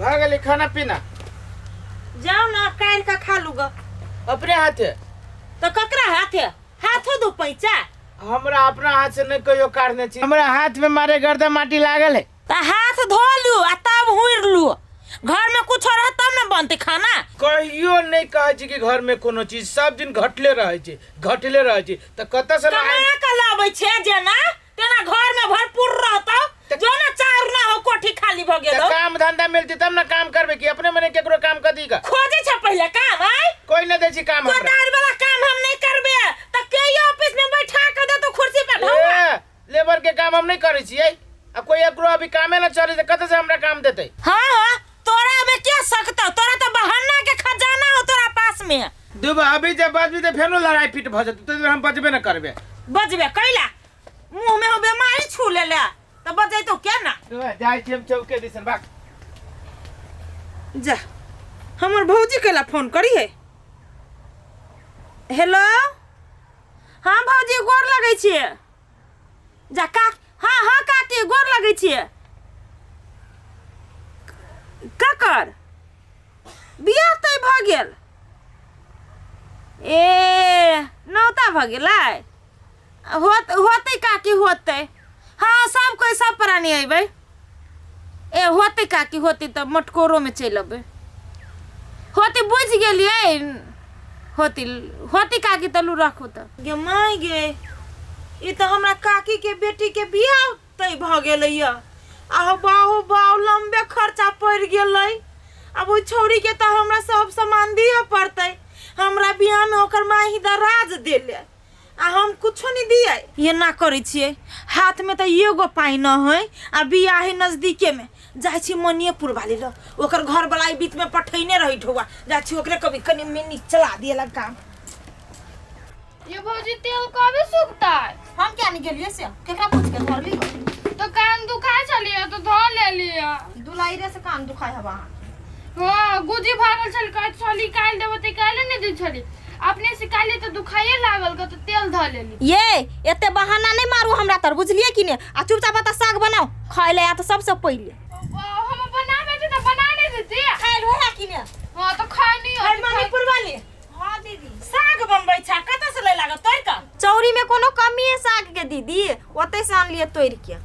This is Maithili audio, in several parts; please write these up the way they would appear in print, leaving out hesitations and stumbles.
भऽ गेलै खाना पीना। जाओ ना काढ़ि के खा लू ग। अपने हाथे? तो ककरा हाथे? हाथो दो पैचा। हमरा अपना हाथ से नहीं कहियो काटने छी, हमरा हाथ में मारे गर्दा माटी लागल है। त हाथ धो लू आ तब हुइर लू, घर में कुछ रह तब न बनते खाना। कहियो नहीं कहै छी कि घर में कोनो चीज, सब दिन घटले रहै छै, घटले रहै छै। त कतऽ से कमा के लाबै छै जेना तेना घर में भरपूर रहतौ, जो ना चाउर ना हो कोठी खाली भ गेलो। काम धंधा मिलती तब ना काम करबे कि अपने मने केकरो काम कर दीगा। खोजे छै पहले काम। आय कोई ना दै छी काम हमरा। कोदार वाला काम हम नहीं करबे त के ऑफिस में बैठा के दे तो कुर्सी पे ढौआ। लेबर के काम हम नहीं करै छियै आ कोई एकरो अभी कामे ना चले त कतऽ से हमरा काम देतै। हां हां तोरा में क्या सकता, तोरा तो बहाना के खजाना हो तोरा पास में। दुबा अभी जब बजबी त फेनो लड़ाई पीट भ जेतै, तो हम बजबे ना करबे। बजबे कैला मुंह में हो बीमारी छू ले ले त बजै तो क्या ना। जाय छी हम चौके दिसन बाक। जा हमर भौजी कैला फोन करी है। हेलो हाँ भौजी गोर लगै छियै। जा का हाँ हाँ काकी गोर लगै छियै। ककर बियाह तय भऽ गेल? ए नौता भऽ गेलै? होत होतै काकी होतै। हाँ सब कोइ सब प्राणी अयबै। ए होतै काकी होतै तऽ मटकोरोमे चलि अयबै। होतै बुझि गेलियै। होतै होतै काकी तलू राखू तऽ। गे माय गे ई तऽ हमरा काकीके बेटीके बियाह तय भऽ गेलैया। आहो बाहो बाहो लम्बे खर्चा पड़ि गेलै। आब ओहि छौड़ीके तऽ हमरा सब सामान दिअ पड़तै। हमरा बियाहमे ओकर माय दराज देले आ हम कुछो नहीं दिए। ये ना करै छियै, हाथ में तऽ एगो पाइ न है आ बियाह है नजदीके में। जाइ छी मनिएपुर वाली लग, ओकर घर वाला एहि बीच में पठैने रही ढौआ। जाइ छी ओकरे कभी कनि मिनी चला दिए काम। ये भौजी तेल कभी सुखता है? हम क्या नहीं गेलिए से केकरा पूछ के धरली? तो कान दुखाय छलिए तो धो ले लिया। दुलाइरे से कान दुखाय हवा। हां गुजी भागल छल कहत छली काल देबो त काल नहीं दै छली, अपने से काले तो दुखाइए लागल ग तो तेल धो लेली। ये एते बहाना नहीं मारू हमरा तर, बुझलिए कि ने? आ चुपचाप आता साग बनाओ खाय ले आ तो सबसे पहिले। हम बनाबे त बना नहीं देती। खाइल होया कि ने? हां तो खाय नहीं। अरे मणिपुर वाली। हां दीदी साग बनबै छा कतऽ से ले लागत तोड़ के? चौरी में कोनो कमी है साग के दीदी, ओतै से आनलिए तोड़ के।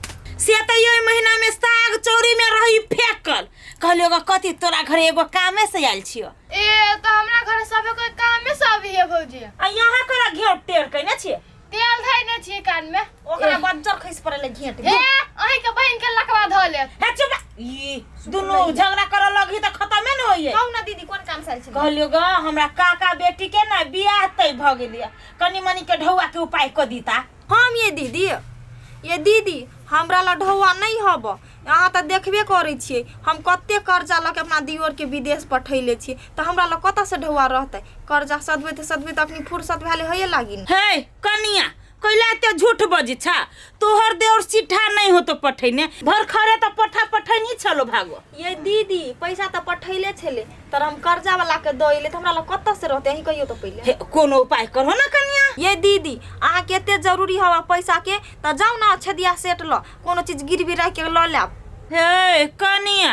से त ये महीना में साग चौरी में रही फेकल। कहलियो ग कथी तोरा घरे एगो कामे से आयल छियो। ए तो हमरा घर सबे कोई कामे से आबी है भौजी। आ यहाँ करा घेट टेर कइने छियै? तेल धइने छियै कान में। ओकरा बज्जर खसि पड़ले घेट। ए अहीं के बहिन के लकवा धऽ लेत। हे चुप ई दुनू झगड़ा करऽ लगही त खतमे न होइए। कहू ना दीदी कोन काम से आयल छियै? कहलियो ग हमरा काका बेटी के ना बियाह तय भऽ गेलियै, कनि मनि के ढौआ के उपाय कऽ दीता। हम ये दीदी, ये दीदी हमरा लग ढौआ नहीं हब। अहाँ तऽ देखबे करै छियै हम कते कर्जा लऽ के अपना दियोरके विदेश पठैले छियै, तऽ हमरा लग कतऽसँ ढौआ रहतै? कर्जा सधबैत सधबैत अखनी फुर्सत भेले होइए लागी ने। हे कनिया कैला एते झूठ बजै छा? तोहर देवर चिट्ठा नहीं होतो पठैने, भर खरे तऽ पठा पठैनी छलो भागो। ये दीदी पैसा तऽ पठैले छलै, तर हम कर्जा वाला के दऽ एलै तऽ हमरा लग कतऽ से रहतै? अहीं कहियौ तऽ पहिले। हे कोनो उपाय करहो ना कनिया। ये दीदी अहाँ के एते जरूरी हवा पैसा के तऽ जाउ ना छेदिया सेट लऽ कोनो चीज गिरवी राखि के लऽ लेब। हे कनिया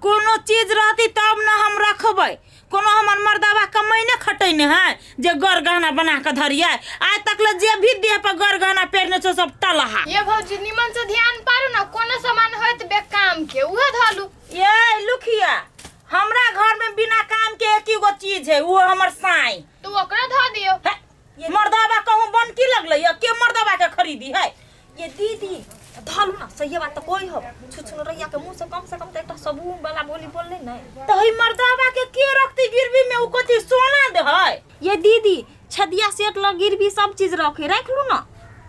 कोनो चीज रहती तब ना हम रखबै। कोनो हमर मर्दाबा कमैने खटैने है जे गर गहना बना के धरियै। आइ तक ले जे भी देह पर गर गहना पहिरने छौ सब टलहा। ये भौजी निमन से ध्यान पारू ना, कोनो सामान होत बे काम के उहे धलू। ये लुखिया हमरा घर में बिना काम के एक ही गो चीज है, वो हमर साई। तो ओकरा धो दियो। हे, मर्दाबा कहूँ बनकी लगलै या के मर्दाबा के खरीदी है? ये दीदी धलू ना सही बात तो कोई हो छुछुन रैया के मुंह से कम से कम तो एकटा सबू वाला बोली बोलले नहीं। तो ही मर्दाबा के के रखती गिरवी में? उ कथी सोना दे है? ये दीदी छदिया सेट ल गिरवी सब चीज रखे राख लू ना।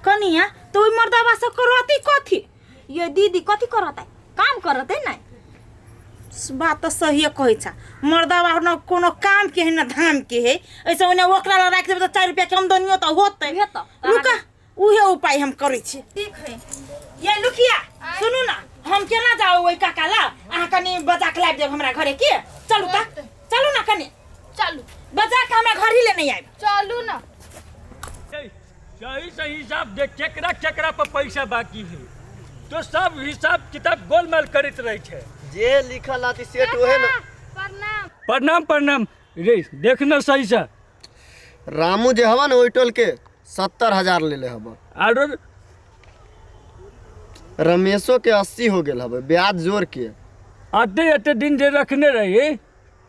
कनिया तो ओइ मर्दाबा से करती कथी? ये दीदी कथी करत है? काम करत है नहीं। बात तो सही कहै छा, मर्दाबा न कोनो काम के है न धाम के है। ऐसे ओने ओकरा लग राखि देबै तऽ 4 रुपया के आमदनियो तऽ होतै। उहे तऽ। रुका उहे उपाय हम करै छी। ठीक है। ये लुखिया सुनू ना, हम केना जाउ ओहि काका ला? अहाँ कनि बजा के लाबि देब हमरा घरे के। चलू तऽ चलू ना कनि। चलू बजा के हमरा घर ही ले नहीं आबि। चलू ना। सही सही हिसाब देख केकरा केकरा पर पैसा बाकी है तो सब हिसाब किताब गोलमाल करैत रहे छै। जे लिखल आती सेठ ओहे ना। प्रणाम। प्रणाम प्रणाम। रे देख न सही से। रामू जे हवा ना ओहि टोल के 70,000 ले ले हवा। आरो रमेशो के 80 हो गेल हवे ब्याज जोड़ के। अते अते दिन जे रखने रही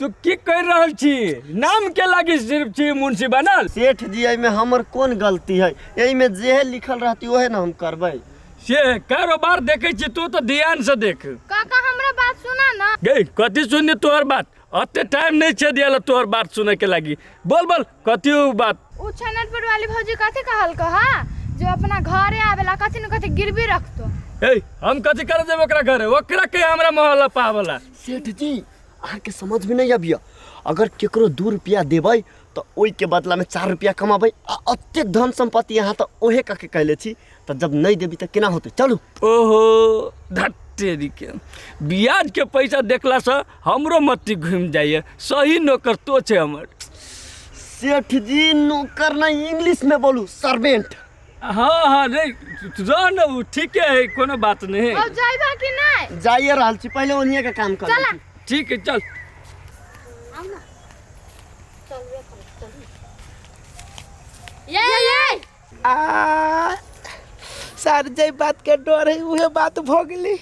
तू की कर रहल छी? नाम के लागी सिर्फ छी मुंशी बनल। सेठ जी एहिमे हमर कोन गलती है? एहिमे जे लिखल रहती ओहे ना हम करबै। से कारोबार देखे छी तू तो ध्यान से देख। काका हमरा बात सुना ना। गई कथी सुनी तोहर बात? अते टाइम नहीं छे दियाला तोहर बात सुने के लागी। बोल बोल कथी उ बात? उ छननपुर वाली भौजी कथी कहल कहा जो अपना घरे आवेला कथी न कथी गिरवी रखतो। ए हम कथी कर देब ओकरा घरे? ओकरा के हमरा मोहल्ला पावला। सेठ जी अहाँके समझ में नहीं अबिया, अगर केकरो 2 रुपया देबै तो ओहि के बदला में 4 रुपया कमाबै आ अतेक धन संपत्ति अहाँ तो ओहे कह के कहले छी, तो जब नहीं देबी तो केना होतै? चलू। ओहो धत्तेरी के ब्याज के पैसा देखला से हमरो मत्ती घूम जाइए। सही नौकर तो छे हमर। सेठ जी नौकर नहीं, इंग्लिश में बोलू सर्वेंट। हाँ हाँ रे रह न उ ठीके है, कोनो बात नहीं। अब जाइबा कि नहीं? जाइए रहल छी, पहले ओनिए के काम कर। चला ठीक है चल। ये ये आ सर जे बात के डर है उहे बात भ गेलै।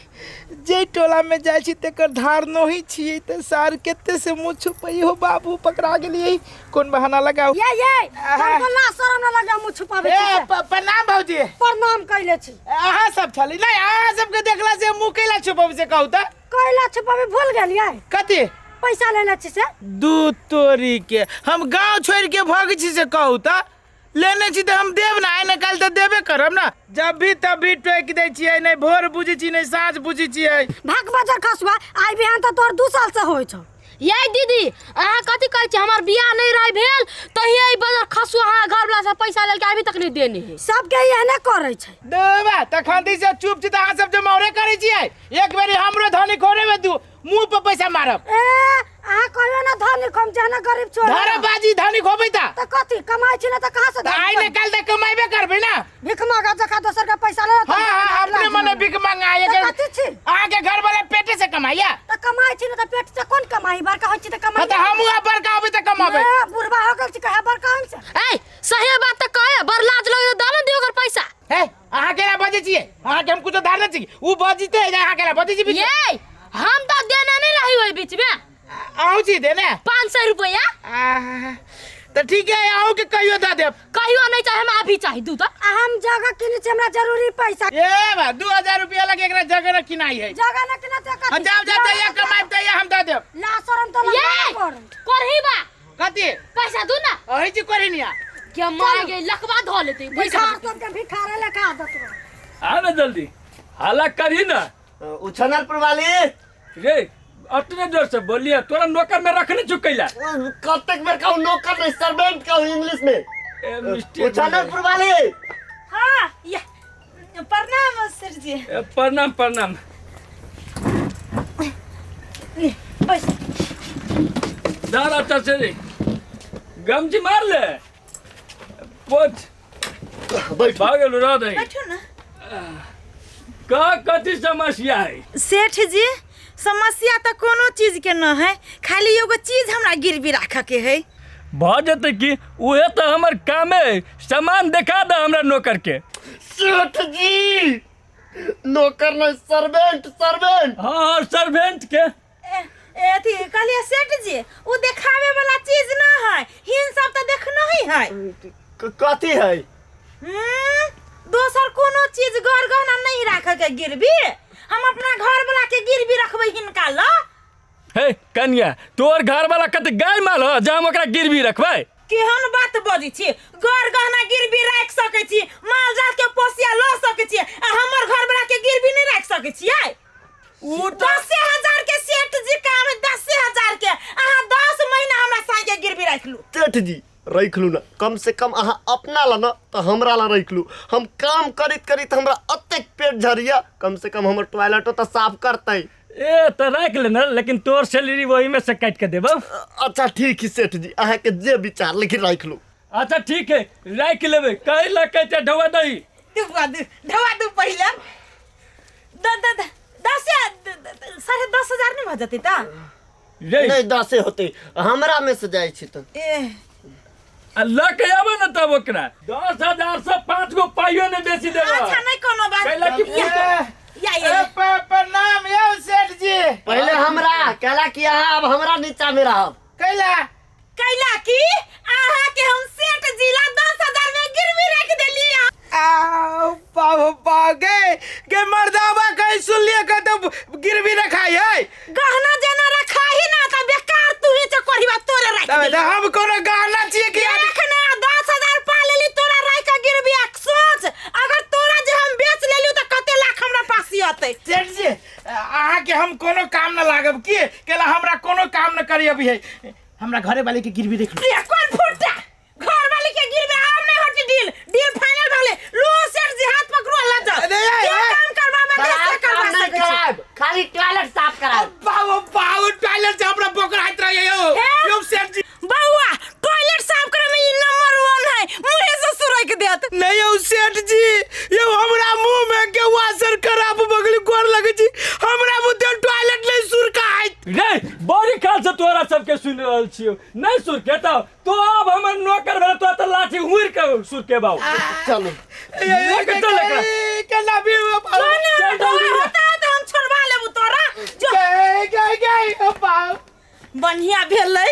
जे टोला में जाइ छी तेकर धार नहीं छियै त सार केते से मुँह छुपै हो बाबू पकड़ा गेलियै। कोन बहाना लगाओ? ये ये हमको ला शरम न लगे मुँह छुपावे ए प्रणाम भौजी। प्रणाम कैले छी। अहाँ सब छली नहीं? अहाँ सबके देखला से मुँह कैला छुपावे से कहू त? कैला छुपावे भूल गेलियै। कथी पैसा लेने छी से? दू तोरी के हम गांव छोड़ के भग छी से कहू त? लेने छी त हम देब ना, आइ न काल्हि त देबे करब ना। जब भी तब भी टोकि दै छियै, नहीं भोर बुझै छी नहीं साँझ बुझै छियै। भाग बजर खसुआ आइ बिहान त तोर 2 साल से होइ छौ। ये दीदी अहाँ कथी कहै छी? हमर बियाह नहीं रह भेल तहिए ई बजर खसुआ अहाँ घर वाला से पैसा लेके अभी तक नहीं देने है। सबके एहने करै छै। देबा तखन दी से चुप छी त अहाँ सब जमौरे करै छियै। एक बेरी हमरो धनी खोरे में दू मुंह पर पैसा मारब। ए अहाँ कहियो ना धनी कम जहना गरीब छोड़। धर बाजी धनी खोबै त त कथी कमाइ छी ना त कहाँ से? आइ ने काल त कमाइबे करबै ना। भीख मांगा जखा दोसर के पैसा ले। हां हां अपने मने भीख मांगा। कथी छी? अहाँ के घर वाला पेटे से कमाइया। त कमाइ छी ना त पेट से कोन कमाई? बड़का होइ छी त कमाई। त हमहु आ बड़का होबै त कमाबै। ए बुढ़बा हो गेल छी कहे बड़का हम से। ए सही बात त कहे बड़ लाज लगे त दान दियो ओकर पैसा। हे अहाँ केना बजै छियै? अहाँ के हम कुछो धारने छी? उ बजिते जे अहाँ केना बजै छी? ये हम त देने नहीं रही ओइ बीच में। अहूँ छी देने 500 रुपया। त ठीक है अहूँ के कहियो दऽ देब। कहियो नहीं चाहे हम अभी चाही दू त। हम जगह किने छी हमरा जरूरी पैसा। ए बा 2000 रुपया लगे एकरा जगह न किनाई है। जगह न किना त कथी? जाओ जाओ तैया कमाइब तैया हम दऽ देब। ला शरम त लगा करही बा कथी पैसा दू ना। अही छी करही निया के मार गई लखवा धो लेते पैसा सब के भिखारे लेखा आदत रह। आ ना जल्दी हाला करही ना। उछनलपुर वाली रे अतने जोर से बोलिए तोरा नौकर में रखने चुकैला। कतेक बेर कहू नौकर नहीं सर्वेंट कहू इंग्लिश में। उछनलपुर वाली। हां या प्रणाम सर जी। प्रणाम प्रणाम। बस दार अच्छा से रे गमजी मार ले पोछ बैठ भागल रह दे। बैठो ना। का कथी समस्या है? सेठ जी समस्या तो कोनो चीज के न है, खाली एगो चीज हमरा गिरवी राख के है। भ जेतै कि उहे तो हमर काम है। सामान देखा दे हमरा नौकर के। सेठ जी नौकर नहीं सर्वेंट सर्वेंट। हाँ हाँ सर्वेंट के। अथी कहलिए सेठ जी उ देखावे वाला चीज न है, हिन सब तो देखनो ही है। कथी है? दोसर कोनो चीज गर गहना नहीं राख के गिरवी, हम अपना घर वाला के गिरवी रखबै हिनका ल। हे कन्या तोर घर वाला कते गाय माल हो जा हम ओकरा गिरवी रखबै? केहन बात बजै छी? गर गहना गिरवी राख सकै छी, माल जाल के पोसिया ल सकै छी, आ हमर घर वाला के गिरवी नहीं राख सकै छियै? उ 10,000 के सेठ जी काम है, 10,000 के अहाँ 10 महीना हमरा साई के गिरवी राखलू। सेठ जी रख लू ना, कम से कम अहाँ अपना ला ना तो हमरा ला रख लू। हम काम करित करित हमरा अतेक पेट झरिया, कम से कम हमर टॉयलेटो तो साफ करतै। ए तो रख लेना, लेकिन तोर सैलरी वही में से काट के देबो। अच्छा ठीक है सेठ जी अहाँ के जे विचार, लेकिन रख लू। अच्छा ठीक है रख लेबे। कहि ला कहते ढवा दही दू ढवा दू पहिले द द द दस या 10,500 नहि भऽ जेतै तऽ? रे नहि, दसे होतै, हमरा में से जाइ छी तऽ। ए आ लऽ के आबे ने तब ओकरा 10,000 से 5 गो पाइयो ने बेसी देबै। अच्छा, नहि कोनो बात। कैला कि या या या ए, प्रणाम यौ सेठ जी। पहिले हमरा कहला कि अहाँ अब हमरा नीचा में रहब। कैला? कैला कि अहाँ के हम सेठ जिला 10,000 में गिरवी राखि देली। आओ बाबू बा गे गे मर्दाबा, कहीं सुनलिए का तो गिरवी रखाई है? गहना जेना रखाही ना त बेकार, तू ही चकोरीबा तोरे राखि तबे देली। तऽ हम कोनो गहना छियै कि? देख ना, 10,000 पा लेली तोरा राखि के गिरवी, आ सोच अगर तोरा जे हम बेच लेली त कते लाख हमरा पास अतै। सेठ जी, अहाँके हम कोनो काम न लागब की केला हमरा कोनो काम न करी अभी है, हमरा घरे वाले के गिरवी देख लो। रे कोन फुटा घर वाली के गिरवी, आब नहीं होती डील, डील फाइनल भले। लो सेठ जी, हाथ पकड़ो, ला जाओ। अरे, ए, जे ए। काम करवावे के से काम करवा नहीं सकै छी। करायब, खाली टॉयलेट साफ करायब। बाबू बाबू, टॉयलेट से हमरा बोकराइत रहिए यौ। हे? यौ सेठ जी। बउआ, टॉयलेट साफ करे में ई नंबर 1 है, मुंहे से सुरक देत। नहीं यौ सेठ जी, यौ हमरा मुंह में के वासर खराब बगली गोर लगे छी, हमरा बुते टॉयलेट नहीं सुरकाइत। रे बड़ी काल से तोरा सबके सुनि रहल छियौ, नहीं सुरकेतौ तो अब हमर नौकर भेल तो तऽ लाठी हुर के सुरकेबाउ। चलू। लेके चल एकरा। केना भी ना चल जल्दी रे। होता है तो हम छोड़वा लेबू तोरा जो। गे गे गे बाप। बढ़िया भेलै।